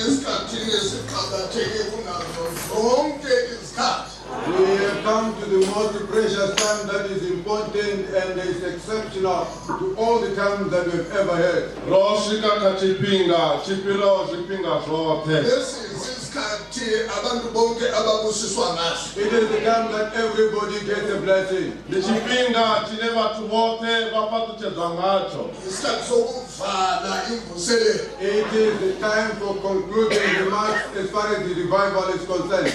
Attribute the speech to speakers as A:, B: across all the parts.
A: We have come to the most precious time that is important and is exceptional to all the times that we've ever had.
B: This is
A: It is the time that everybody gets a blessing. It is the time for concluding the march as far as the revival is concerned.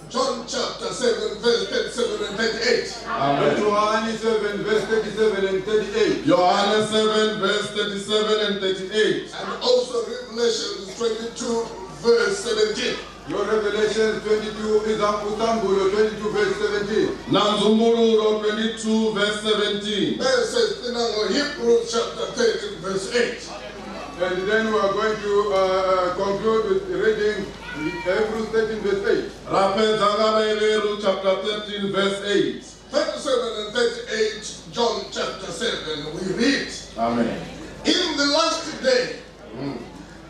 B: John chapter 7 verse 37 and 38.
A: Johannes 7 verse 37 and 38.
C: Johannes 7 verse 37 and 38.
B: And also Revelation 22 verse 17.
A: Your Revelation 22 is Utambulo 22 verse 17.
C: Nanzumuluro 22 verse 17.
B: Says Hebrews chapter 13 verse 8.
A: And then we are going to conclude with reading Hebrews 13 verse 8.
C: Chapter 13 verse 8.
B: 37 and 38, John chapter 7, we read.
C: Amen.
B: In the last day,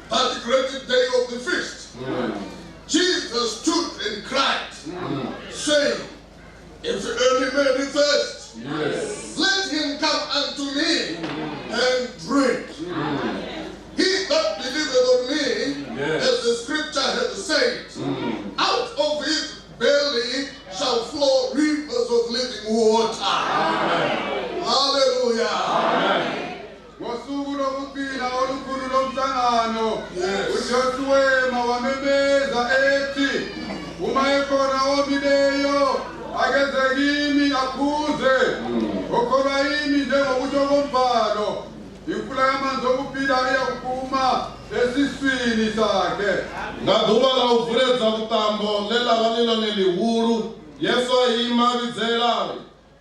B: that great day of the feast, Jesus stood and cried, saying, if any man thirst, let him come unto me and drink. He that believeth on me, as the scripture has said, out of his belly shall flow rivers of living water. Amen. Hallelujah.
C: Ngaduva la uvureza kutambo lela vanilo nelihuru Yesu imavizelavi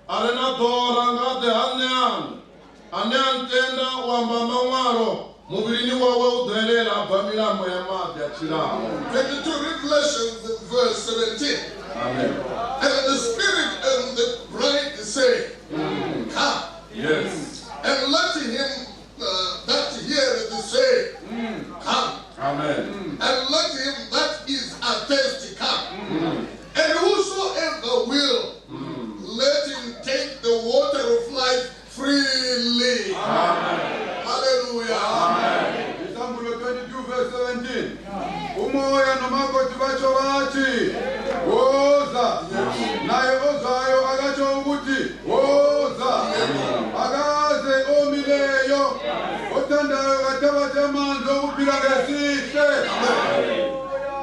C: arena dora ngade hanean anean tenda wamba mangwaro mubirini wawe udhelela bamila moyamadi achira.
B: 22 Revelation verse 17.
C: Amen.
B: And the Spirit and the bride say, come.
C: Yes.
B: And let him that heareth say, come.
C: Amen.
B: And let him that is athirst come. And whosoever will, let him take the water of life freely.
C: Amen.
B: Hallelujah.
C: Amen.
A: Psalm 22 verse 17. Umoya nomakoti bacho bachi. Woza. Naye ozayo agacho ukuthi. Woza. Agaze omileyo. Othandayo kathabatha amanzi okuphila ngesihle.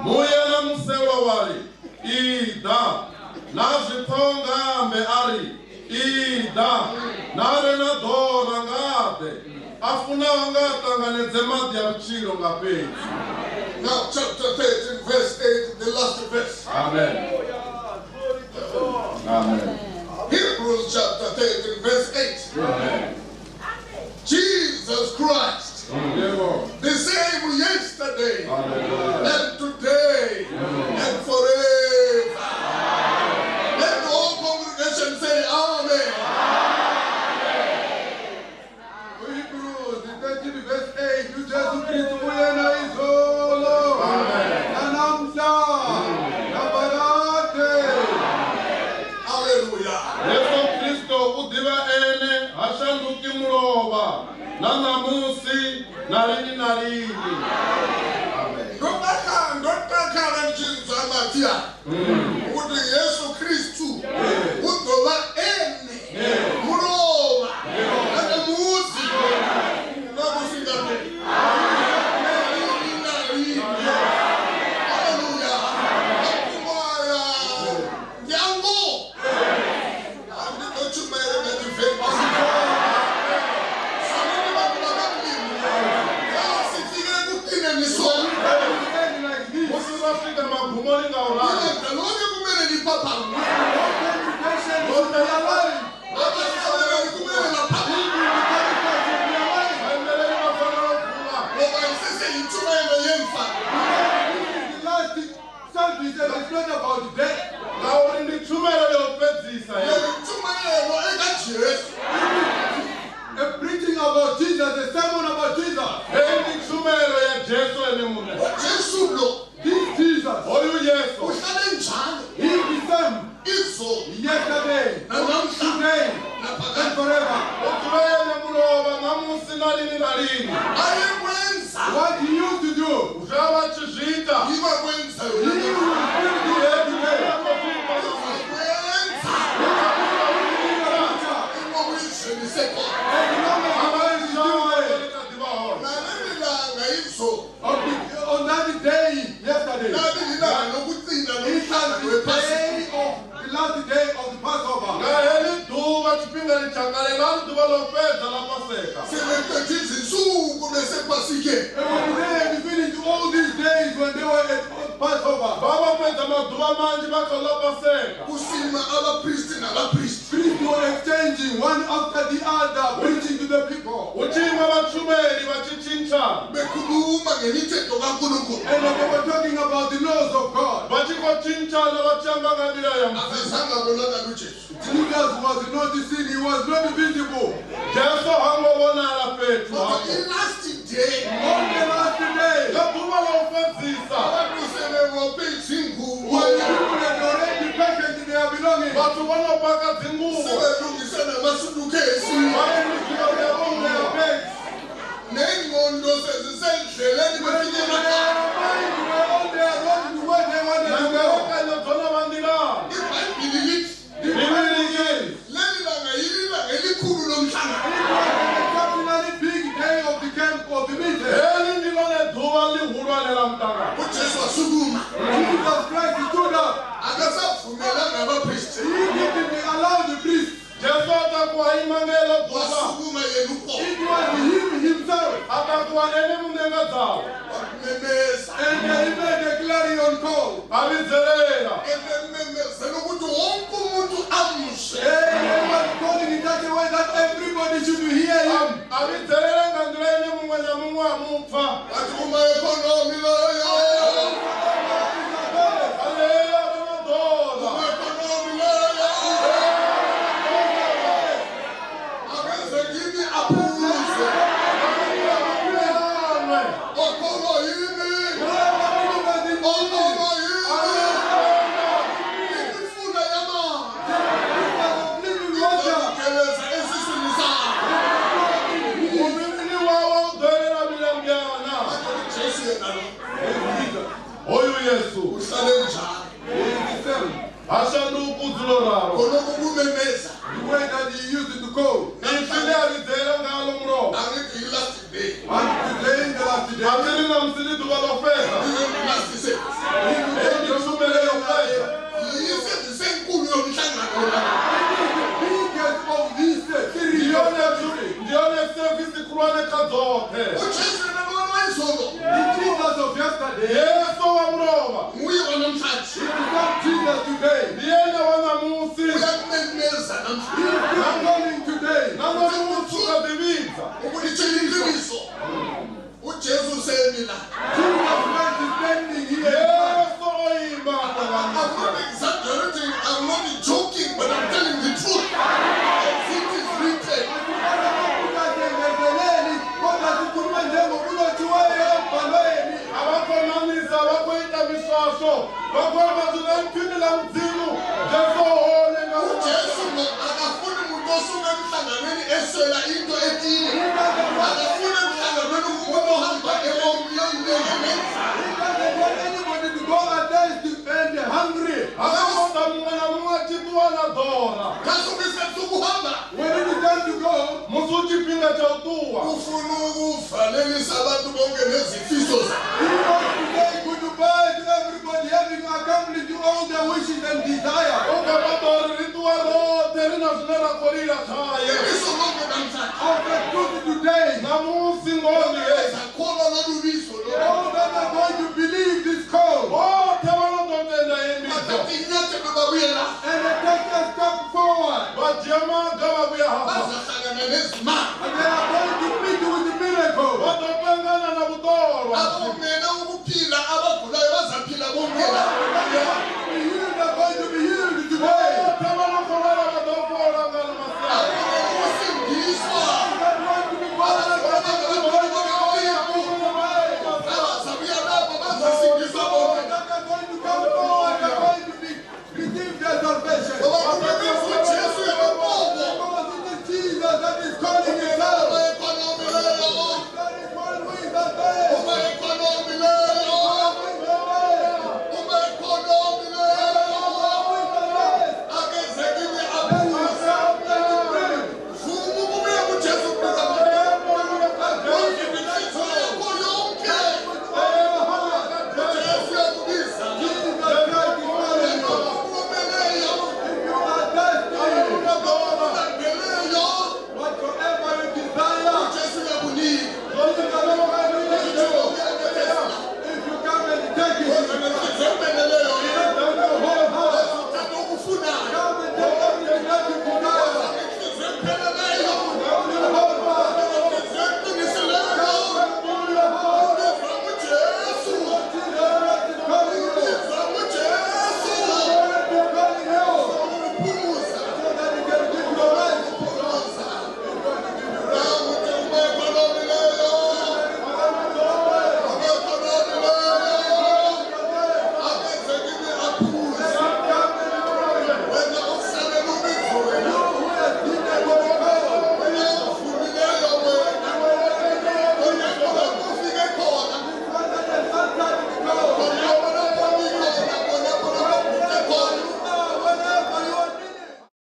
C: Muya namsewa wali. Ida. Naziponga mbe ari. Ida. Narena dora ngade. Afuna wangata nganeze mati ya mchiro ngapenzi.
B: Now chapter 13 verse 8, the last verse.
C: Amen. Amen.
B: Hebrews chapter 13 verse 8.
C: Amen.
B: Jesus Christ, the same yesterday and today and forever. Let the whole congregation say Amen.
A: Hebrews 13 verse 8. You just Kristu yena izolo. Namhla. Nabarate.
B: Hallelujah.
C: Yesu Kristo udiva ene hashanduki muloba nanamusi narini narini.
B: Ndotaka njinzo amatia. Kuti Yesu Kristu udova ene muloba nanamusi nakusika pe.
A: It's not about death. Preaching about Jesus, the sermon about Jesus.
B: so.
A: On that day, yesterday,
B: Nathi ilanga lokugcina
A: it was
B: lomhlangano
A: the
B: wePhasika.
A: the last day of the Passover.
B: Sebeqedile izinsuku besePhasikeni.
A: And when they had finished all these days when they were at Passover,
B: Kusima abapristi nabapristi.
A: priests were exchanging one after the other, preaching to the people.
B: Bekhuluma ngemithetho kaNkulunkulu.
A: And they were talking about the laws of God.
B: Akazange abonakala uJesu.
A: Jesus was not seen, he was not visible.
B: Kodwa i-last day,
A: On the last day,
B: abantu sebebophe izingubo.
A: when the people had already packed their belongings,
B: Sebelungise namasudukesi.
A: on their beds,
B: Nengqondo sezisendleleni
A: when
B: befike
A: their
B: emakhaya.
A: minds were on their road to where they wanted to go.
B: iBhayibhili lithi
A: The Bible says,
B: leli langa yililanga elikhulu lomhlangano.
A: it was an exceptionally big day of the camp of the meeting.
B: uJesu wasukuma.
A: Jesus Christ stood up.
B: Akasavumelanga abapristi.
A: He didn't allow the priest.
B: Wasukuma yena uqobo.
A: It was him himself.
B: Wamemeza.
A: And he made a clarion call.
B: Ememezela ukuthi wonke umuntu amuzwe.
A: And he was calling in such a way that everybody should hear him.
B: Wathi uma economy loyo. Uma economy loyo. Akeze kimi aphuze. Okolo yini. Okolo yini. Imifula yamanzi. Izogeleza esiswini sakho. Jesu yena lo. Uhlale njalo. Khonokho kumemeza.
A: The way that he used to call.
B: Angithi i-last day.
A: And today in the last day,
B: Last service. Yisenze senkulu yomhlangano la.
A: biggest of these series.
B: uJesu yena lo wayesolo.
A: The Jesus of yesterday,
B: Nguye wanamhlanje.
A: he is not Jesus today.
B: Uyamemeza namhlanje.
A: He is still calling today.
B: Ukulitshela iqiniso. uJesu usemila.
A: Jesus Christ is standing here.
B: I'm not exaggerating, I'm not joking, but I'm telling the truth. As it is written. uJesu akafuni umuntu osuka emhlanganweni eswela into ethile. Akafuni emhlanganweni umuntu ohamba emomleni
A: Anybody to go and hungry.
B: ngasuke sekuhamba.
A: When it is time to go,
B: Ufuna ukuvalelisa abantu bonke nezifiso zabo.
A: he wants to say goodbye to everybody, having accomplished all their wishes and desires.
B: Ifiso lonke namhlanje.
A: After truth today,
B: Zakholwa lolu bizo lo.
A: all that are going to believe this call
B: Bathatha inyathelo babuyela.
A: and they take a step forward.
B: Bazahlangana nezimali.